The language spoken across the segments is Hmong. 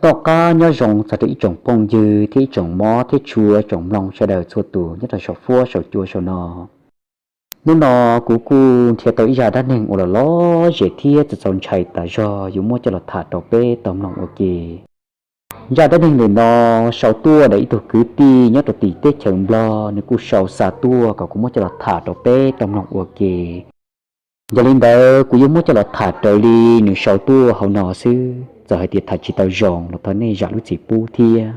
Noj qab nyob zoo txog rau ib tsoom phooj ywg thiab ib tsoom mob thiab tshua tsoom mloog sawv daws txhua tus nyob rau saum fuab saum cua saum no. Hnub no kuv kuj nrhiav tau ib zaj dab neeg uas los lom zem thiab txaus ntshai tas zog yuav muab coj los tham rau peb tau mloog ua ke. Zaj dab neeg ntawm no sau tuaj ntawm ib tug kwv tij nyob rau tim teb chaws Nplog, nws kuj sau xa tuaj kom kuv muab coj los tham rau peb tau mloog ua ke. Yog li ntawd kuv yuav muab coj los tham raws li nws sau tuaj hauv no xwb, txawm hais tias tham tsis tau zoo los thov nej zam lub txim pub thiab.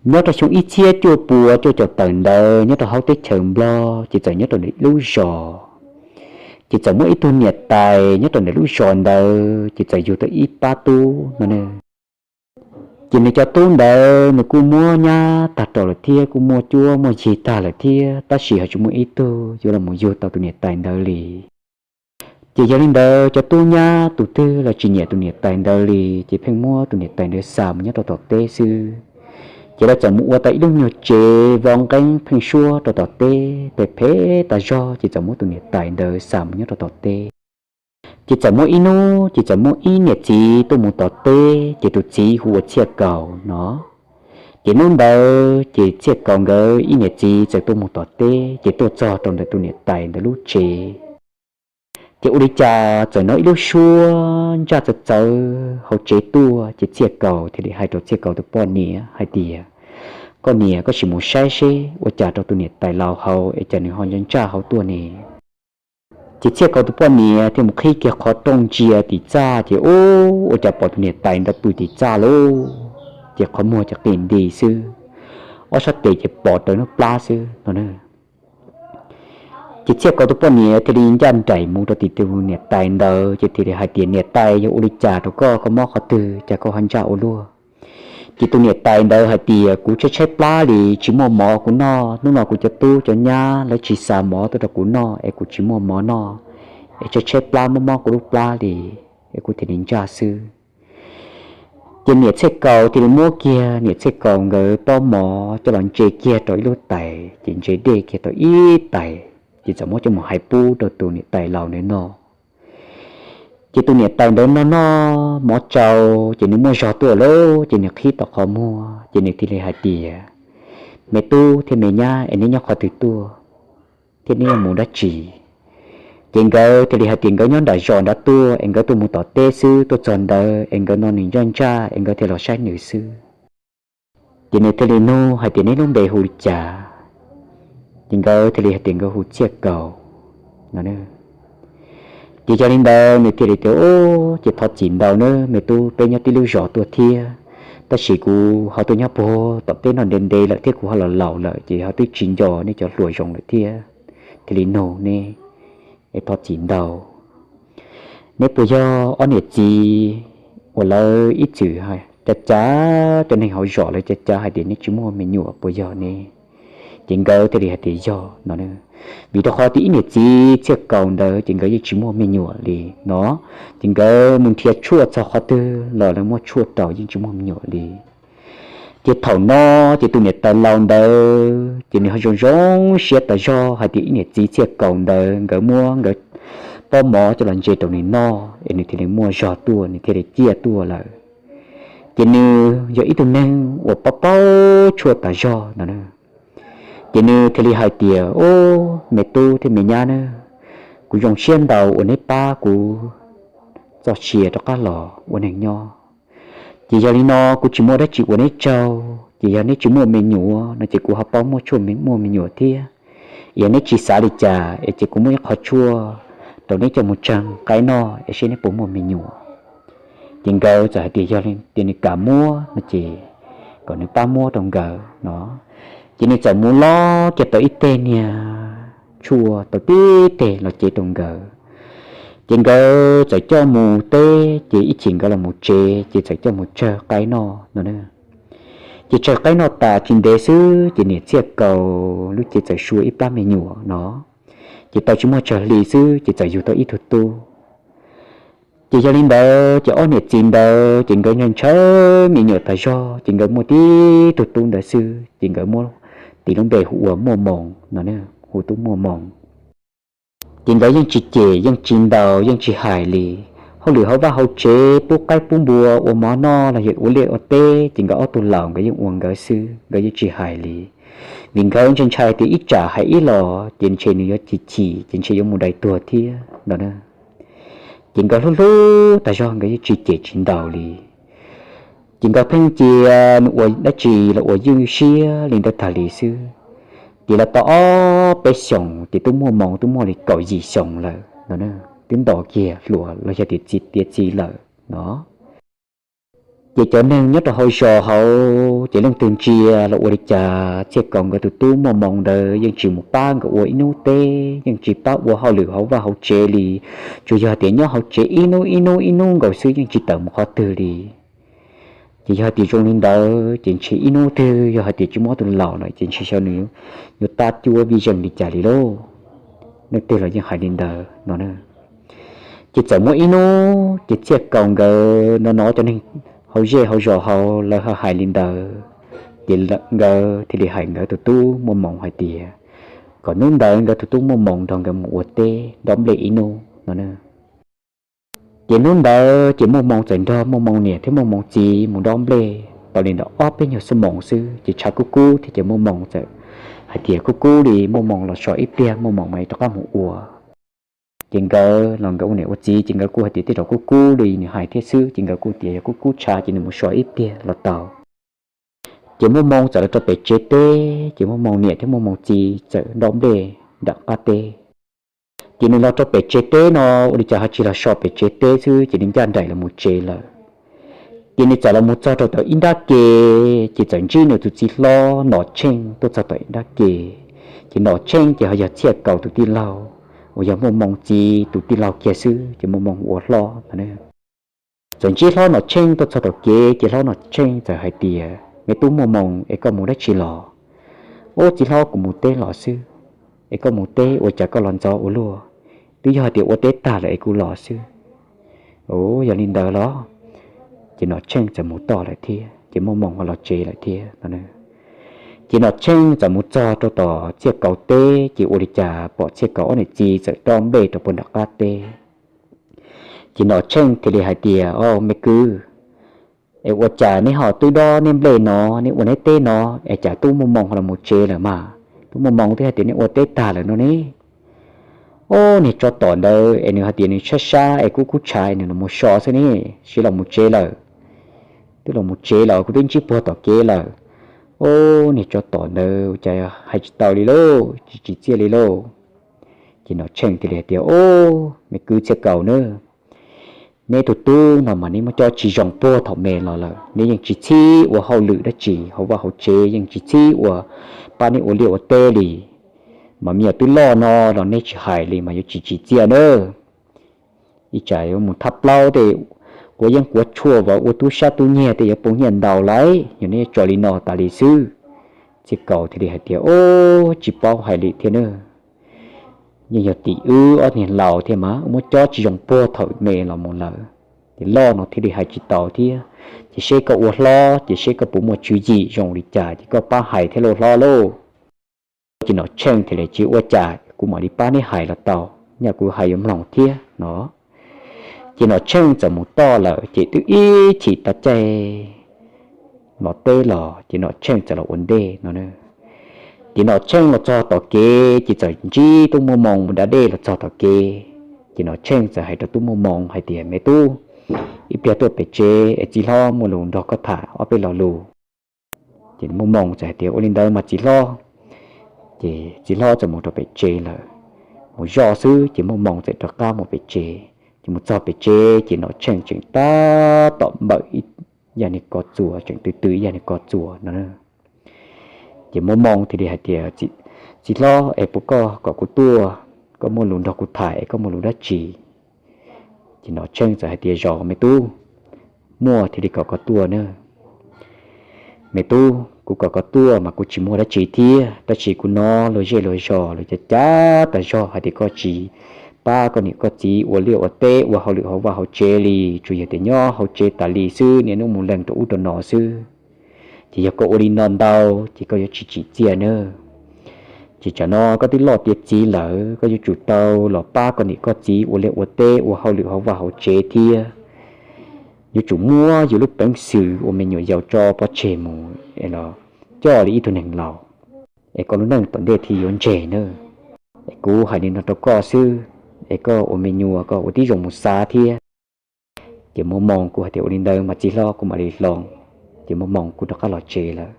Nyob rau xyoo ib txhiab cuaj pua cuaj caum tawm ntawd nyob rau hauv teb chaws Nplog ces txawm nyob rau ib lub zos, ces txawm muaj ib tug niam tais nyob rau ntawm lub zos ntawd ces txawm yug tau ib pab tub no. Ces nws cov tub ntawd nws kuj muaj nyab tag rau lawm thiab kuj muaj cuab muaj yig tag lawm thiab, tab sis ho tsis muaj ib tug yuav los mus yug tau tus niam tais ntawd li. Ces yog li ntawd cov tub nyab tus twg los tsis nyiam tus niam tais ntawd li, ces pheej muab tus niam tais ntawd xa mus nyob rau tom teb xwb. Ces lawv txawm mus ua tau ib lub nyuag tsev vov nqeeb pheej suab rau tom teb, phem phem tas zog ces txawm muab tus niam tais ntawd xa mus nyob rau tom teb. Ces txawm muaj ib hnub ces txawm muaj ib niam txiv tuaj mus tom teb, ces tus txiv hu ua Txhiaj Kaus no. Ces hnub ntawd ces Txhiaj Kaus nkawd ib niam txiv txawm tuaj mus tom teb, ces tuaj txog rau ntawm tus niam tais ntawd lub tsev. Ces ua li cas txawm hnov ib lub suab ntsaj txawv txawv hauv tsev tuaj, ces Txhiaj Kaus thiaj li hais rau Txhiaj Kaus tus poj niam hais tias, koj niam, koj sim mus saib seb ua cas rau tus niam tais laus hauv es cas nws ho ntsaj ntsaj hauv tuaj ne. Ces Txhiaj Kaus tus poj niam thiaj mus qhib kiag qhov rooj ntsia tim txaj, ces ub, ua cas pom tus niam tais ntawd pw tim txaj lauj. Ces qhov muag ces qis nti xwb, ob sab tes ces pom raws lub plab xwb no. Ces Txhiaj Kaus tus poj niam thiaj li ncaj nraim mus rau tim tus niam tais ntawd, ces thiaj li hais tias, niam tais, yog ua li cas rau koj, koj mob qhov twg cas koj ho ntsaj ua luaj? Ces tus niam tais ntawd hais tias, kuv tshaib tshaib plab li, tsis muaj mov kuv noj, hnub no kuv cov tub cov nyab lawv tsis xa mov tuaj rau kuv noj es kuv tsis muaj mov noj, es tshaib tshaib plab mob mob kuv lub plab li, es kuv thiaj li ntsaj xwb. Ces niam Txhiaj Kaus thiaj li muab kiag niam Txhiaj Kaus nkawd pob mov coj los ntse kiag rau ib lub tais, ces ntse dej kiag tau ib tais, ces txawm muab coj mus hais pub rau tus niam tais laus ntawd noj. Ces tus niam tais ntawd noj noj mov tsau, ces nws muaj zog tuaj lawm, ces nws qhib tau qhov muag, ces nws thiaj li hais tias, me tub thiab me nyab, es neb nyob qhov twg tuaj thiab neb yuav mus dab tsi? Ces nkawd thiaj li hais tias nkawd nyob nram zos nrad tuaj, es nkawd tuaj mus tom teb xwb, tuaj txog ntawd es nkawd no nws ntsaj ntsaj es nkawd thiaj los saib nws xwb. Ces nws thiaj li nug hais tias, neb lub npe hu li cas? Ces nkawd thiaj li hais tias nkawd hu Txhiaj Kaus no. Ces yog li ntawd nws thiaj li tias, ub, ces thov txim ntau nawb me tub, peb nyob tib lub zos tuaj thiab, tab sis kuv ho tuaj nyob puag tom teb no ntev ntev lawm thiab kuv ho los laus lawm ces ho twb tsis nco nej cov hluas zoo lawm thiab, thiaj li nug neb, es thov txim ntau. Neb puas yog ob niam txiv uas lawv ib txwm cav cav cov neeg hauv zos, lawv cav cav hais tias neb tsis muaj me nyuam puas yog ne? Ces nkawd thiaj li hais tias yog no. Vim rau qhov tias ib niam txiv Txhiaj Kaus ntawd ces nkawd yeej tsis muaj me nyuam li no, ces nkawd mus nrhiav tshuaj txog qhov twg los lawv muab tshuaj rau yeej tsis muaj me nyuam li. Ces thaum no ces tus niam tais laus ntawd ces nws ho zoo zoo siab tas zog hais tias ib niam txiv Txhiaj Kaus ntawd nkawd muab nkawd pob mov coj los ntse rau nws noj es nws thiaj li muaj zog tuaj, nws thiaj li ciaj tuaj lawm. Ces nws yog ib tug neeg uas paub paub tshuaj tas zog no. Ces nws thiaj li hais tias, ub, me tub thiab me nyab na, kuv zoo siab ntau uas neb pab kuv txoj sia rov qab los ua neeg nyob. Ces yog li no kuv tsis muaj dab tsi ua neb tsaug, ces yog neb tsis muaj me nyuam no ces kuv ho paub muaj tshuaj muaj me nyuam thiab. Yog neb tsis xav li cas es ces kuv muaj ib qho tshuaj rau neb coj mus tsawg qaib noj es seb neb puas muaj me nyuam. Ces nkawd txawm hais tias yog tias nws kam muab no ces kom nws pab muab rau nkawd no. Ces nws txawm mus lob kiag tau ib teg niag tshuaj tau tib teg los cev rau nkawd. Ces nkawd txawm coj mus teb, ces ib chim nkawd los mus tsev ces txawm coj mus tsawg qaib noj no. Ces tsawg qaib noj tas tsis ntev xwb ces niam Txhiaj Kaus lub cev txawm sua ib plab me nyuam no. Ces tau tsis muaj tsawg hli xwb ces txawm yug tau ib tug tub. Ces yog li ntawd ces ob niam txiv ntawd ces nkawd ntshaw me nyuam tas zog, ces nkawd muaj tib tug tub ntawd xwb ces nkawd muab tis lub npe hu ua Muaj Moos no, hu tub Muaj Moos. Ces nkawd yeej tsis cem yeej tsis ntaus yeej tsis hais li, hauj lwm hauv vaj hauv tsev, pub qaib pub npua, ua mov noj los yog ua liaj ua teb, ces nkawd ob tug laus nkawd yeej ua nkawd xwb, nkawd yeej tsis hais li. Vim nkawd ntshai ntshai tias ib tsam hais ib los ces ntshe nws yuav chim chim ces ntshe yuav mus dai tuag thiab no na. Ces nkawd hlub hlub tag zog nkawd yeej tsis cem tsis ntaus li. Ces nkawd pheej cia nws ua dab tsi los ua ywj siab li ntawd tag li xwb. Ces los tau ob peb xyoos ces twb muaj moo twb muaj li kaum yim xyoos lawm no, twb nto kiag hluas los yog tias txiv tiav txiv lawm no. Ces cov neeg nyob rau hauv zos hauv ces leej twg ntsia los ua li cas Txhiaj Kaus nkawd tus tub muaj moo ntawd yeej tsis mus pab nkawd ua ib hnub teb, yeej tsis pab ua hauj lwm hauv vaj hauv tsev li, tsuas yog tias nyob hauv tsev ib hnub ib hnub ib hnub nkaus xwb yeej tsis tawm mus qhov twg li. Ces yog tias zoo li ntawd ces ntshe ib hnub twg yog hais tias tsis muaj tus laus lawm ces ntshe xyov nws yuav tab cuab vij zeej li cas li lauj. Leej twg los yeej hais li ntawd no. Ces txawm muaj ib hnub ces Txhiaj Kaus nkawd no no cov neeg hauv zej hauv zos hauv lawv ho hais li ntawd, ces nkawd thiaj li hais nkawd tus tub muaj moo hais tias kom hnub ntawd nkawd tus tub muaj moo nrog nkawd mus ua teb dob nplej ib hnub no. Ces hnub ntawd ces muaj moo txawm nrog muaj moo niam thiab muaj moo txiv mus dob nplej tau li ntawm ob peb nyuag xuab moos xwb ces tshav kub kub thiab ces muaj moo txawm hais tias kub kub li muaj moo los so ib pliag muaj moo mam rov qab mus ua. Ces nkawd los nkawd ua niam ua txiv ces nkawd kuj hais tias tej zaum kub kub li nws hais thiab xwb ces nkawd kuj tias yog kub kub tshav ces nws mus so ib pliag los tau. Ces muaj moo txawm los rau pem tsev teb ces muaj moo niam thiab muaj moo txiv txawm dob nplej nram qab teb. Ces nws los rau pem tsev teb no ua li cas ho tsis los so pem tsev teb xwb ces nws ncaj nraim los mus tsev lawm. Ces nws txawm los mus txog rau tom ib nrab ke, ces txawm ntsib nws tus txiv hlob Nom Tsheej tuaj txog tom ib nrab ke. Ces Nom Tsheej ces ho yog Txhiaj Kaus tus tij laug uas yog muaj moo txiv tus tij laug kiag xwb ces muaj moo ua hlob no. Txawm ntsib hlob Nom Tsheej tuaj txog tom kev ces hlob Nom Tsheej txawm hais tias me tub muaj moo es koj mus dab tsi los? Ub txiv hlob kuv mus teb los xwb. Es koj mus teb ua cas koj los ntxov ua luaj? Twb yog hais tias ua teb tag lawm es kuv los xwb. Ub yog li ntawd los? Ces Nom Tsheej txawm mus toj lawm thiab ces muaj moo ho los tsev lawm thiab no. Ces Nom Tsheej txawm mus txog rau tom Txhiaj Kaus teb ces ua li cas pom Txhiaj Kaus ob niam txiv txawm dob nplej rau puag nram qab teb. Ces Nom Tsheej thiaj li hais tias o me kwv, es ua cas neb ho twb dob neb nplej no, neb ua neb teb no, es cas tub muaj moo ho los mus tsev lawm mas? Tub muaj moo twb hais tias neb ua teb tag lawm no ne. Ub niag tsov tom ntawd es nws hais tias nws sab sab es kub kub tshav es nws los mus so xwb ne, siv los mus tsev lawm. Twb los mus tsev lawm kuv twb ntsib puag tom kev lawm. Ub niag tsov tom ntawd cas hais tsis tau li lauj, tsis tsim txiaj li lauj. Ces Nom Tsheej thiaj li hais tias o me kwv Txhiaj Kaus na, neb tus tub no mas neb muab cob tsis zoo puag thaum me los lawm, neb yeej tsis txhib ua hauj lwm dab tsi hauv vaj hauv tsev, yeej tsis txhib ua pab neb ua liaj ua teb li. Mas me nyuam twb loj no los neb tsis hais li mas yuav tsis tsim txiaj na. Ib tsam yuav mus thab plaub tej, quav yeeb quav tshuaj, ua tub sab tub nyiag tej yuav poob nyiaj ntau lawm, yog neb tso li no tas li xwb. Txhiaj Kaus thiaj li hais tias o tsis paub hais li thiab na. Yeej yog tim wb ob niag laus thiab mas muab cob tsis zoo puag thaum me los mus lawm. Ces loj no thiaj li hais tsis tau thiab. Ces seb koj ua hlob ces seb koj puas muaj tswv yim zoo li cas ces koj pab hais thiab lauj hlob lauj. Ces Nom Tsheej thiaj li tsis ua cas, kuv mam li pab neb hais los tau, nyaj kuv hais yuav mloog thiab no. Ces Nom Tsheej txawm mus toj lawm ces twb ib chim tag caij los teb los ces Nom Tsheej txawm los ua ntej no. Ces Nom Tsheej los txog tom kev ces txawm ntsib tub muaj moo mus da dej los txog tom kev. Ces Nom Tsheej txawm hais rau tub muaj moo hais tias me tub, ib pliag tuaj pem tsev es txiv hlob muaj lus nrog koj tham ob peb lo lus. Ces muaj moo txawm hais tias ua li ntawd mas txiv hlob. Ces txiv hlob txawm mus rau pem tsev lawm. Mus zoj xwb ces muaj moo txawm rov qab mus pem tsev. Ces mus txog pem tsev ces Nom Tsheej tseem tab tom npawm ib yam niag ko txuas, tseem tw tw ib yam niag ko txuas no. Ces muaj moo thiaj li hais tias txiv hlob es puas koj kom kuv tuaj, koj muaj lus nrog kuv tham es koj muaj lus dab tsi? Ces Nom Tsheej txawm hais tias zos me tub, muaj thiaj li kom koj tuaj na. Me tub, kuv kom koj tuaj mas kuv tsis muaj dab tsi thiab, tab sis kuv hnov luag zej luag zos lawv cav cav tas zog hais tias koj tsis pab koj niam koj txiv ua liaj ua teb ua hauj lwm hauv vaj hauv tsev li, tsuas yog tias nyob hauv tsev tas li xwb, niaj hnub mus lees rau ub rau no xwb. Ces yog koj ua li no ntau ces koj yuav tsis tsim txiaj nawb. Ces tsam no koj twb loj tiav txiv lawm, koj yuav tsum tau los pab koj niam koj txiv ua liaj ua teb, ua hauj lwm hauv vaj hauv tsev thiab. Yuav tsum muab yus lub peev xwm ua me nyuam yaus tso pov tseg mus es los coj li ib tug neeg laus, es koj lub neej tom ntej thiaj yuav ntseg na. Es kuv hais li no rau koj xwb, es koj ua me nyuam koj ua tib zoo mus xav thiab. Ces Muaj Moo kuj hais tias, Ua li ntawd mas txiv hlob, kuv mam li los. Ces Muaj Moo kuj rov qab los tsev lawm.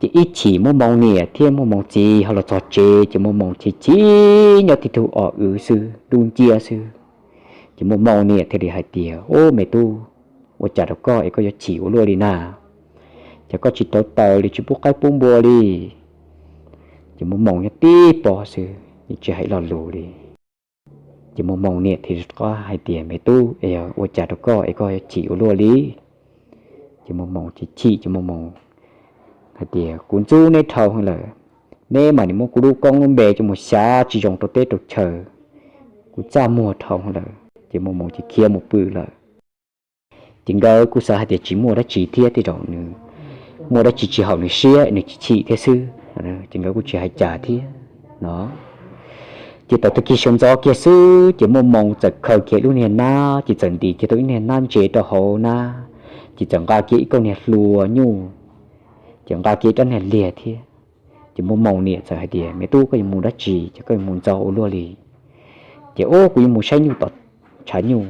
Ces ib chim Muaj Moo niam thiab Muaj Moo txiv ho los txog tsev, ces Muaj Moo chim chim nyob tib tug o wv xwb, dub nciab xwb. Ces Muaj Moo niam thiaj li hais tias, Ub, me tub, ua cas rau koj es koj yuav chim ua luaj li na? Ces koj tsis tau taws li, tsis pub qaib pub npua li? Ces Muaj Moo nyob tib pob xwb, tsis hais lo lus li. Ces Muaj Moo niam thiaj rov qab hais tias, Me tub, es ua cas rau koj es koj yuav chim ua luaj li? Ces Muaj Moo chim chim, ces Muaj Moo hais tias, Kuv ntxub neb dhau heev lawm, neb mam li muab kuv lub koob lub npe coj mus xyav tsis zoo rau teb rau chaw, kuv txaj muag dhau heev lawm. Ces Muaj Moo ces khiav mus pw lawm. Ces nkawd kuj xav hais tias tsis muaj dab tsi thiab, tej zaum nws muaj dab tsi tsis haum nws siab, nws chim chim thiab xwb. Ces nkawd kuj tsis hais cas thiab no. Ces tau tag kis sawv ntxov kiag xwb, ces Muaj Moo txawm khaws kiag lub niag nab, ces txawm ntim kiag tau ib niag nab ntses rau hauv nab, ces txawm nqa kiag ib kauj niag hlua nyuj, ces nqa kiag rab niag liag thiab. Ces Muaj Moo niam txawm hais tias, Me tub, koj yuav mus dab tsi, ces koj yuav mus ntxov ua luaj li? Ces, Ub, kuv yuav mus saib nyuj tom tshav nyuj.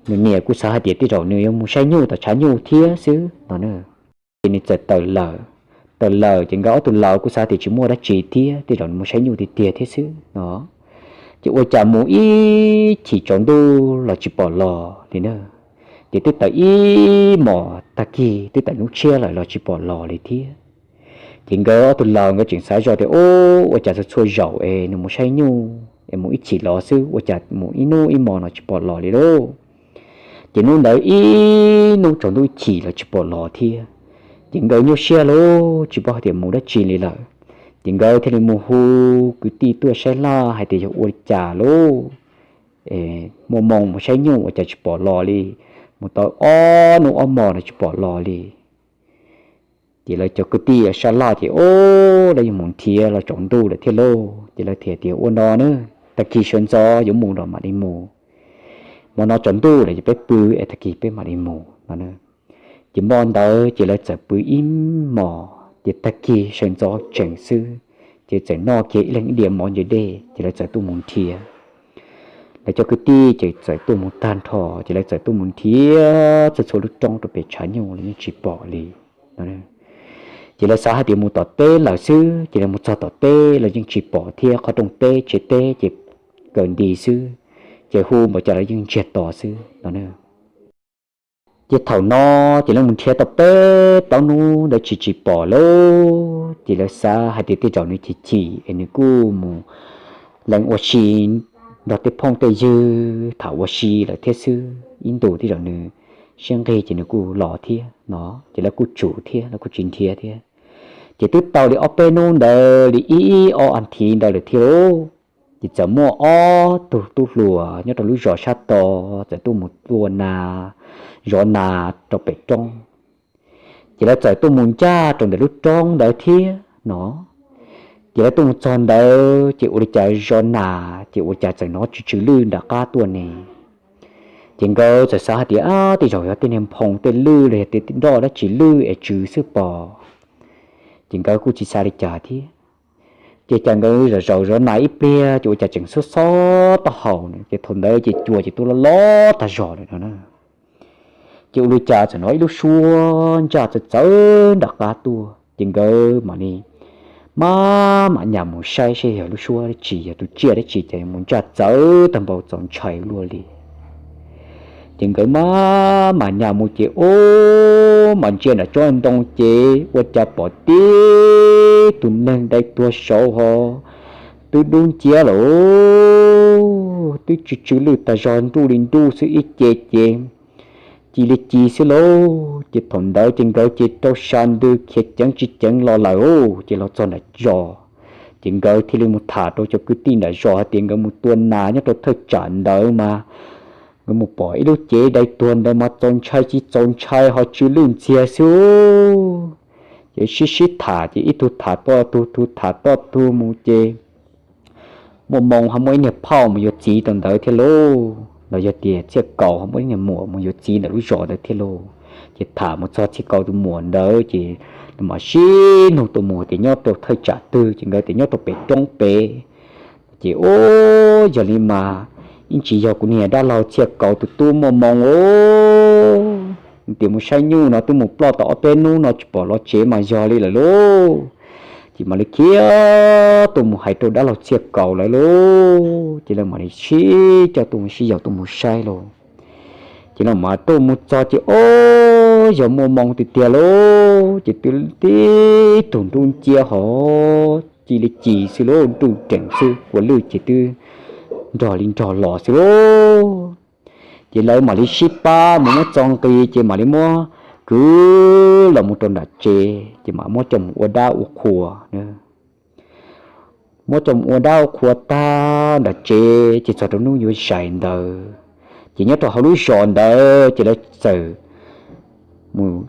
Nws niam kuj xav hais tias tej zaum nws yuav mus saib nyuj tom tshav nyuj thiab xwb no. Ces nws txawm tawm lawm. Tawm lawm ces nkawd ob tug laus kuj xav tias tsis muaj dab tsi thiab, tej zaum nws mus saib nyuj tiag tiag thiab xwb no. Ces ua cas mus ib chim tsaus ntuj los tsis pom los li na. Ces twb tawm ib hmos tag kis, twb tawm hnub tshiab lawm los tsis pom los li thiab. Ces nkawd ob tug laus nkawd tseem xav zoj tias, Ub, ua cas txhua txhua zaus es nws mus saib nyuj es mus ib chim los xwb, ua cas mus ib hnub ib hmos no tsis pom los li lauj? Ces hnub ntawd ib hnub tsaus ntuj ib chim los tsis pom los thiab. Ces nkawd nyuaj siab lauj, tsis paub hais tias mus dab tsi li lawm. Ces nkawd thiaj li mus hu kwv tij tuaj saib laj hais tias yog ua li cas lauj, Muaj Moo mus saib nyuj ua cas tsis pom los li, mus tau ob hnub ob hmos no tsis pom los li. Ces lawv cov kwv tij sab laj ces, Ub, lawv yuav mus nrhiav los tsaus ntuj lawm thiab lauj. Ces lawv thiaj tias, Ua no na, tag kis sawv ntxov yuav mus los mam li mus. Hmo no tsaus ntuj lawm ces peb pw es tag kis peb mam li mus no. Ces hmo ntawd ces lawv txawm pw ib hmos, ces tag kis sawv ntxov tsees xwb, ces txawm noj kiag ib leeg ib diav mov ntse dej, ces lawv txawm tuaj mus nrhiav. Lawv cov kwv tij ces txawm tuaj mus tag nrho, ces lawv txawm tuaj mus nrhiav txhua txhua lub roob rau pem tshav nyuj los yeej tsis pom li. Ces lawv xav hais tias mus tom teb lawm xwb, ces lawv mus txog tom teb los yeej tsis pom thiab, qhov rooj teb tsev teb ces kaw nti xwb, ces hu npaum cas los yeej ntsiag to xwb no. Ces thaum no ces lawv mus nrhiav tau peb plaub hnub ntawd tsis tsis pom lauj, ces lawv xav hais tias tej zaum nws chim chim es nws kuj mus lees ua si nrog tej phooj tej ywg tham ua si lawm thiab xwb, ib ntus tej zaum nws siab nqig ces nws kuj los thiab no, ces lawv kuj tsum thiab, lawv kuj tsis nrhiav thiab. Ces twb tau li ob peb hnub ntawd li ib ob as thiv ntawd lawm thiab lauj, ces txawm muaj ob tug tub hluas nyob rau lub zos sab tod txawm tuaj mus tua nas, zov nas rau pem roob. Ces lawv txawm tuaj mus ncaj rau ntawm lub roob ntawd thiab no. Ces lawv tuaj mus txog ntawd ces ua li cas zov nas ces ua cas txawm hnov tsw tsw lwj nram qab tuaj ne. Ces nkawd txawm xav hais tias, Ab, tej zaum yog tej niag nphoo tej lwj los yog tej nroj dab tsi lwj es tsw xwb pom. Ces nkawd kuj tsis xav li cas thiab. Ces cas nkawd zaum zaum zov nas ib pliag ces ua cas tseem xob xob taub hau na, ces thaum ntawd ces cua ces tuaj loj loj tag zog lawm no na. Ces ua li cas txawm hnov ib lub suab ntsaj txawv txawv nram qab tuaj, ces nkawd mam li maj mam nyas mus saib seb yog lub suab dab tsi, yog tus tsiaj dab tsi ces mus ntsaj txawv tag npaum txaus ntshai luaj li. Ces nkawd maj mam nyas mus ces ub, mas ntsia nram tsob ntoo ces ua cas pom tib tug neeg dai tuag saud ho twb dub nciab lawm, twb tsw tsw lwj tag zog nruj li nruj xwb ib ce ces ci li ci xwb lauj. Ces thaum ntawd ces nkawd ces rau siab ntws khiav ceev tsis ceev los lawm, ces los txog nram zos. Ces nkawd thiaj li mus tham rau cov kwv tij nram zos hais tias nkawd mus tua nas nyob rau thawj tsam ntawd mas nkawd mus pom ib lub cev dai tuag ntawd mas txaus ntshai tsis txaus ntshai ho tsw lwj ntxiag xwb. Ces sib sib tham ces ib tug tham toj tug, tug tham toj tug mus ces Muaj Moo ho muaj ib niag phauj mus yuav txiv rau ntawd thiab lauj, los yog tias Txhiaj Kaus ho muaj ib niag muam mus yuav txiv ntawm lub zos ntawd thiab lauj. Ces tham mus txog Txhiaj Kaus tus muam ntawd ces nws mam sib nug tus muam tias nyob rau thaj tsam twg, ces nkawd tias nyob rau pem roob pem. Ces ub, yog li mas ib ntsis yog kuv niag dab laug Txhiaj Kaus tus tub Muaj Moo os, tias mus saib nyuj no twb mus ploj tau ob peb hnub no tsis pom los tsev mas yog li lawm lauj. Ces mam li khiav tuaj mus hais rau dab laug Txhiaj Kaus lawv lauj, ces lawv mam li sib coj tuaj mus sib yaum tuaj mus saib lauj. Ces lawv mam tuaj mus txog ces ub, yog Muaj Moo tiag tiag lauj, ces twb tib tug nruj nciab hov ci li ci xwb lauj, nruj nreem xwb, kua lwj ces twb nrog li nrog los xwb lauj. Ces lawv mam li sib pab mus muab txo nqi ces mam li muab kwv los mus rau nram tsev, ces mam muab coj mus ua dab ua qhua. Muab coj mus ua dab ua qhua tag nram tsev ces txog rau hnub yuav zais ntawd, ces nyob rau hauv lub zos ntawd ces lawv txawm mus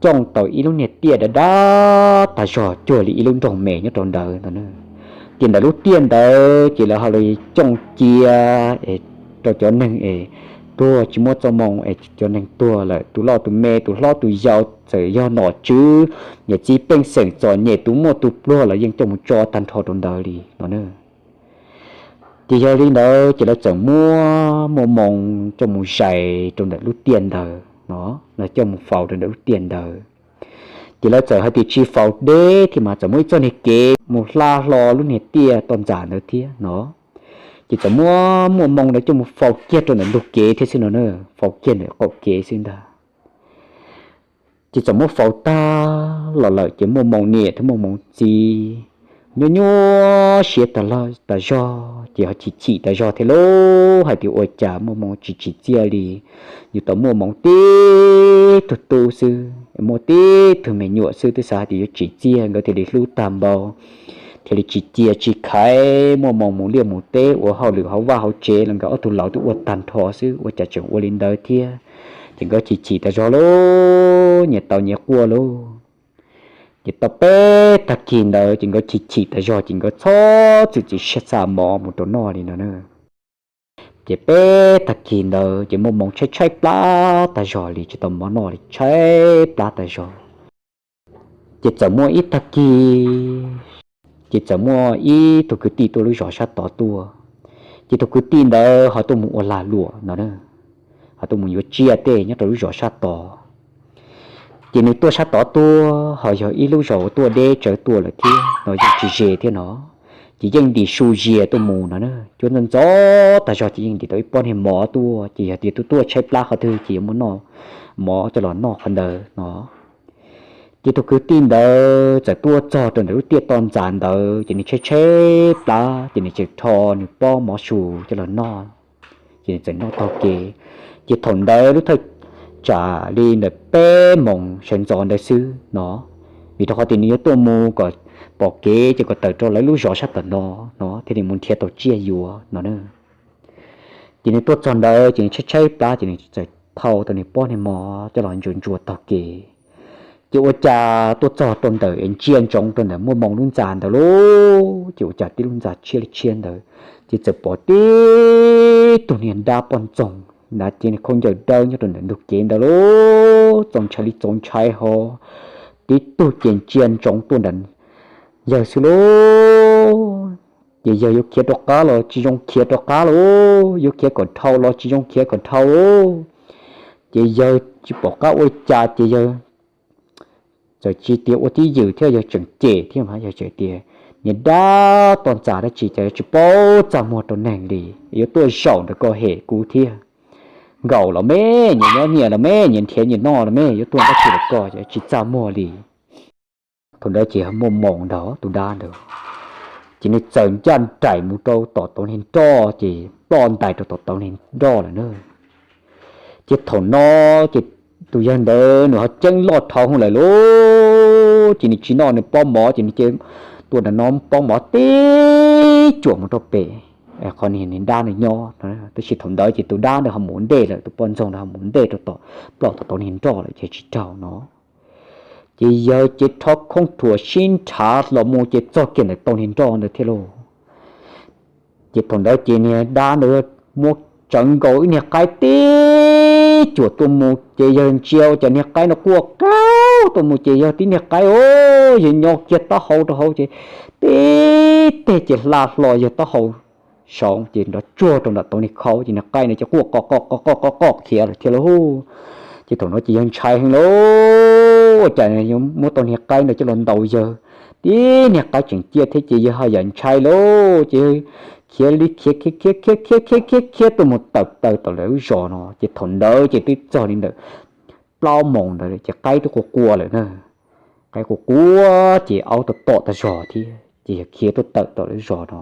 cooj tau ib lub niag tiaj dab dab tag zog cuag li ib lub nroog me nyob rau ntawd no. Ces ntawm lub tiaj ntawd ces lawv ho li cooj cia es rau cov neeg es tuag tsis muaj txoj moo es cov neeg tuag lawm tus loj tus me tus hlob tus yau txawm yog nom tswv niam txiv pej xeem txom nyem tus muaj tus pluag los yeej coj mus tso tag nrho rau ntawd li no. Ces yog li ntawd ces lawv txawm muab Muaj Moo coj mus zais rau ntawm lub tiaj ntawd no, lawv coj mus faus rau ntawm lub tiaj ntawd. Ces lawv txawm hais tias tsis faus deb thiab mas txawm muaj ib txoj niag kev mus hla hlo lub niag tiaj toj ntxas ntawd thiab no. Ces txawm muab Muaj Moo ntawd coj mus faus kiag rau ntawm ntug kev thiab xwb no na, faus kiag ntawm qaum kev xwb ntag. Ces txawm muab faus tag los lawm ces Muaj Moo niam thiab Muaj Moo txiv nyuaj nyuaj siab tas zog ces ho chim chim tas zog thiab lauj, hais tias ua cas Muaj Moo tsis tsim txiaj li, yus tau Muaj Moo tib tug tub xwb, muaj tib tug me nyuam xwb twb xav hais tias yuav tsim txiaj nkawd thiaj li hlub tag npaum, thiaj li tsis cia tsis khaiv Muaj Moo mus liaj mus teb ua hauj lwm hauv vaj hauv tsev los nkawd ob tug laus twb ua tag nrho xwb ua cas tseem ua li ntawd thiab. Ces nkawd chim chim tas zog lauj, nyias tau nyias quaj lauj. Ces tau peb tag kis ntawd ces nkawd chim chim tas zog ces nkawd txhob txwm txiv siab xa mov mus rau noj li no na. Ces peb tag kis ntawd ces Muaj Moo tshaib tshaib plab tas zog li tsis tau mov noj li tshaib plab tas zog. Ces txawm muaj ib tag kis, ces txawm muaj ib tug kwv tij tuaj lub zos sab tod tuaj. Ces tus kwv tij ntawd ho tuaj mus ua lag luam no, ho tuaj mus yuav tsiaj tej nyob rau lub zos sab tod. Ces nws tuaj sab tod tuaj ho yog ib lub zos uas tuaj deb tsawv tuaj lawm thiab no, yeej tsis ze thiab no. Ces yeej ntim su zias tuaj mus no, cuab ntxov ntxov tas zog ces yeej ntim tau ib pob niag mov tuaj, ces yog tias tuaj tuaj tshaib plab qhov twg ces yuav muaj noj mov coj los noj qhov ntawd no. Ces tus kwv tij ntawd txawm tuaj txog rau ntawm lub tiaj toj ntxas ntawd ces nws tshaib tshaib plab ces nws txawm rho nws pob mov su coj los noj. Ces nws txawm noj taug kev. Ces thaum ntawd lub thawj tsam li ntawm peb moos sawv ntxov ntawd xwb no, vim rau qhov tias nws yuav tuaj mus kom pom kev ces kom tawm rau lawv lub zos sab tom no no thiaj li mus nrhiav tau tsiaj yuav no. Ces nws tuaj txog ntawd ces nws tshaib tshaib plab ces nws txawm thau tau nws pob niag mov coj los ntsuas ntsuas taug kev. Ces ua cas tuaj txog rau ntawm es ntsia ntsoov rau ntawm Muaj Moo lub ntxa ntawd lauj, ces ua cas tib lub ntxa tshiab li tshiab ntawd, ces txawm pom tib tug niag dab poj ntxoog na, ces niag khaub ncaws dawb nyob rau ntawm ntug kev ntawd lauj, txaus ntshai li txaus ntshai ho. Tib tug ces ntsia ntsoov tuaj ntawm yawg xwb lauj. Ces yawg yuav khiav rov qab los tsis zoo khiav rov qab lauj, yuav khiav kom dhau los tsis zoo khiav kom dhau lauj. Ces yawg tsis pom qab ua li cas ces yawg txawm tsis tias ua tib ywm thiab, yawg tseem cem thiab, yawg tseem tias, niag dab toj ntxas dab tsi cas tsis paub txaj muag rau neeg li, yuav tuaj zaum ntawm koj hem kuv thiab. Nkaum los me, nyias nyob nyias los me, nyias nrhiav nyias noj los me, yuav tuaj dab tsi ntawm koj tsis txaj muag li. Thaum ntawd ces Muaj Moo ntag tus dab ntawd, ces nws txawm ncaj nraim mus rau tom tauv niag nroj ces ploj ntais rau tom tauv niag nroj lawm na. Ces thaum no ces tus yawg ntawd nws ho ceeb loj dhau hwv lawm lauj, ces nws tsis noj nws pob mov ces nws cia li tua nram no pob mov tib cuam mus rau pem qhov niag dab ntawd nyob. Tab sis thaum ntawd ces tus dab ntawd ho mus ntej lawm, tus poj ntxoog ntawd ho mus ntej rau tom, ploj tom tauv niag nroj lawm ces tsis raug no. Ces yawg ces rho khoob thuam sib nrhav los mus ces txog kiag ntawm tau niag nroj ntawd thiab lauj. Ces thaum ntawd ces niag dab ntawd muab tsawv nkaus ib niag qaib tib cuam tuaj mus ces yawg ntsia ua cas niag qaib no quaj qev tuaj mus ces yawg tib niag qaib os, yawg nyo kiag taub hau rau hauv ces tib teg ces hla hlo yawg taub hau saud ces nrov tsuag rau nram tau niag khau ces niag qaib no ces quaj qoj qoj qoj qoj qoj qoj khiav lawm thiab lauj. Ces thaum no ces yawg ntshai heev lauj, ua cas muab tau niag qaib no coj los ntaus yawg tib niag qaib tseem ciaj thiab ces yawg ho yam ntshai lauj ces yawg khiav li khiav khiav khiav khiav khiav khiav khiav tuaj mus tawm plaws tom lawv lub zos no ces thaum ntawd ces twb txog li ntawm plaub moos ntawd ces qaib twb qua qua lawm na. Qaib qua qua ces aub tom tom tag zog thiab ces yawg khiav tuaj tawm tom lawv zos no.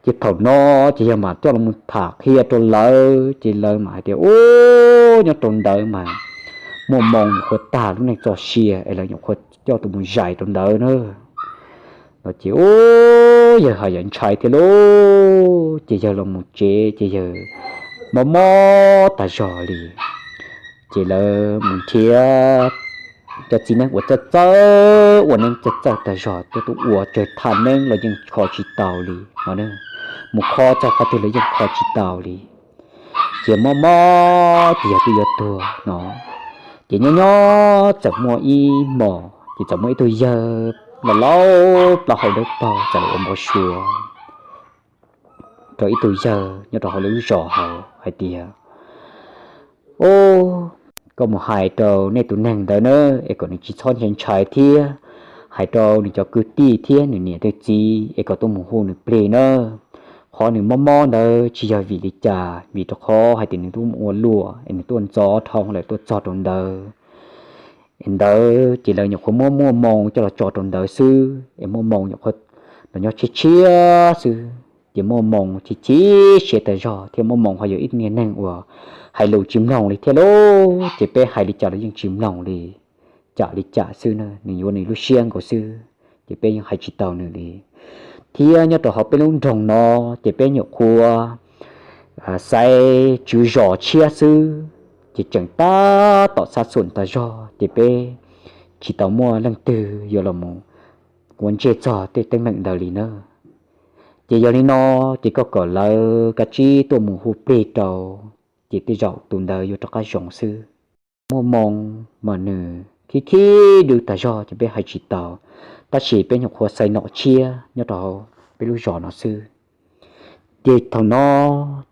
Ces thaum no ces yawg mam coj los tham qhia rau lawv ces lawv mam hais tias, Ub, nyob rau ntawd mas muaj moo nyuam qhuav tag lub neej txoj sia es lawv nyuam qhuav coj tus mus zais rau ntawd na. No ces ub, yawg ho yam ntshai thiab lauj, ces yawg los mus tsev ces yawg mob mob tag zog li. Ces lawv mus nrhiav cov txiv neeb uas txawj txawj ua neeb txawj txawj tag zog, coj tuaj ua tsawg thaj neeb los yeej kho tsis tau li no. Mus kho txog qhov twg los yeej kho tsis tau li. Ces mob mob ces yawg twb yuav tuag no. Ces nyob nyob txawm muaj ib hmos ces txawm muaj ib tug yawg laus laus plaub hau dawb paug txawm los ua npau suav rau ib tug yawg nyob rau hauv lawv lub zos hauv hais tias, Ub, koj mus hais rau nej tus neeg ntawd na, es kom nws tsis txhob ntshai ntshai thiab, hais rau nws cov kwv tij thiab nws niam nws txiv es kom tuaj mus hu nws plig na. Qhov nws mob mob ntawd tsis yog vim li cas, vim rau qhov hais tias nws tuaj mus ua luam es nws tuaj ntxov dhau lawm tuaj txog rau ntawd. Es ntawd ces lawv nyuam qhuav muab muaj moo coj los tso rau ntawd xwb, es muaj moo nyuam qhuav los nyob tshiab tshiab xwb, ces muaj moo chim chim siab tas zog thiab muaj moo ho yog ib niag neeg uas hais lus tsis mloog li thiab lauj, ces peb hais li cas los yeej tsis mloog li, cam li cam xwb na, nws yuav nws lub siab nkaus xwb, ces peb yeej hais tsis tau nws li. Thiab nyob rau hauv peb lub nroog no ces peb nyuam qhuav xaiv tswv zos tshiab xwb, ces tseem tab tom xav xum tas zog, ces peb tsis tau muaj leej twg yuav los mus ua ntsej txog tej teeb meem ntawd li na. Ces yog li no, ces koj kom lawv kav tsij tuaj mus hu plig rau, ces tej zaum tus ntawd yuav rov qab zoo xwb. Muaj moo mas nws khib khib dwb tas zog ces peb hais tsis tau, tab sis peb nyuam qhuav xaiv nom tshiab nyob rau peb lub zos no xwb. Ces thaum no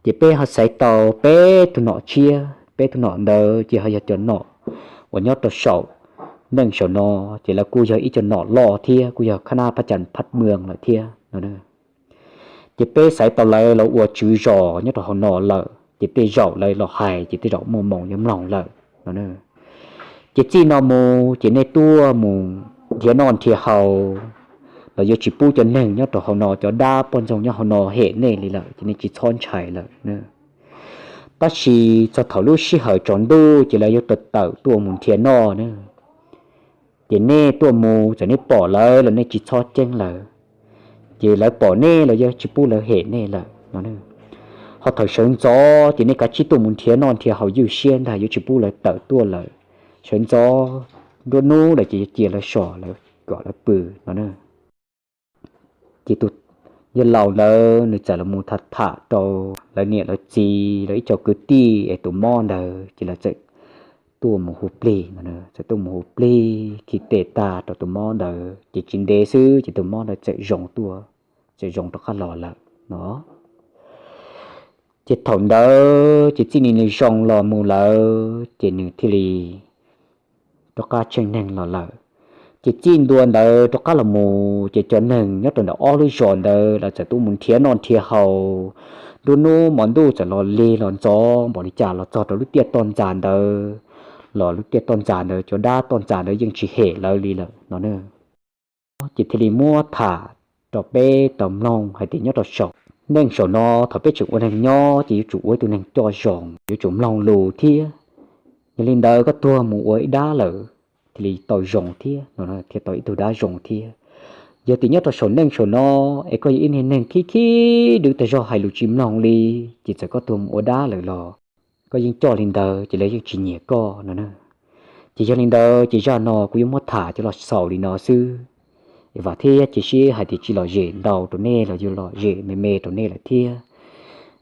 ces peb ho xaiv tau peb tus nom tshiab, peb tus nom ntawd ces ho yog cov nom uas nyob rau saum neej saum no, ces lawv kuj yog ib co nom loj thiab kuj yog khab nab phab cas phab mws lawm thiab no. Ces peb xaiv tau lawv los ua tswv zos nyob rau hauv no lawm, ces tej zaum lawv los hais ces tej zaum muaj moo yuav mloog lawm no. Ces txij no mus ces nej tuaj mus nrhiav noj nrhiav haus los yuav tsis pub cov neeg nyob rau hauv no, cov dab poj ntxoog nyob hauv no hem nej li lawm, ces nej tsis txhob ntshai lawm. Tab sis txog thaum lub sij hawm tsaus ntuj ces lawv yuav tawm tawm tuaj mus nrhiav noj na. Ces nej tuaj mus txawm nej pom lawv los nej tsis txhob ceeb lawv, ces lawv pom nej los yuav tsis pub lawv hem nej lawm no. Ho thaum sawv ntxov ces nej kav tsij tuaj mus nrhiav noj nrhiav haus ywj siab ntag, yuav tsis pub lawv tawm tuaj lawm. Sawv ntxov nruab hnub lawm ces yuav cia lawv so lawv kom lawv pw no. Ces tus yawg laus ntawd nws txawm los mus tham tham rau lawv niam lawv txiv lawv ib co kwv tij es tus mob ntawd ces lawv txawm tuaj mus hu plig no, txawm tuaj mus hu plig khi tes tag rau tus mob ntawd ces tsis ntev xwb ces tus mob ntawd txawm zoo tuaj, txawm zoo rov qab los lawm no. Ces thaum ntawd ces txij li nws zoo los mus lawm ces nws thiaj li rov qab tsheej neeg los lawm. Ces txij ntua ntawd rov qab los mus ces cov neeg nyob rau ntawm ob lub zos ntawd lawv txawm tuaj mus nrhiav noj nrhiav haus. Nruab hnub hmo ntuj txawm los lig los ntxov npaum li cas los txog rau lub tiaj toj ntxas ntawd, los lub tiaj toj ntxas ntawd cov dab toj ntxas ntawd yeej tsis hem lawv li lawm no. Ces thiaj li muab tham rau peb tau mloog hais tias nyob rau saum neej saum no thaum peb tseem ua neeg nyob ces yuav tsum ua ib tug neeg coj zoo, yuav tsum mloog lus thiab. Yog li ntawd koj tuag mus ua ib dab lawm thiaj li tau zoo thiab no, thiaj tau ib tug dab zoo thiab. Yog tias nyob rau saum neej saum no es koj yog ib niag neeg khib khib dwb tas zog hais lus tsis mloog li, ces txawm koj tuag mus ua dab lawm los koj yeej coj li ntawd ces lawv yeej tsis nyiam koj no na. Ces yog li ntawd ces zaj no kuv yuav muab tham coj los xaus li no xwb. Vam thiab cia siab hais tias tsis lom zem ntau rau nej los yog lom zem me me rau nej lawm thiab.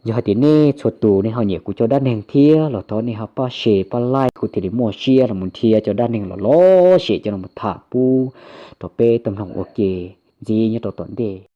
Yog hais tias nej txhua tus nej ho nyiam kuv cov dab neeg thiab los thov nej ho pab share pab like kuv thiaj li muaj siab los mus nrhiav cov dab neeg los lom zem coj los tham pub rau peb tau mloog ua ke ntxiv nyob rau tom ntej.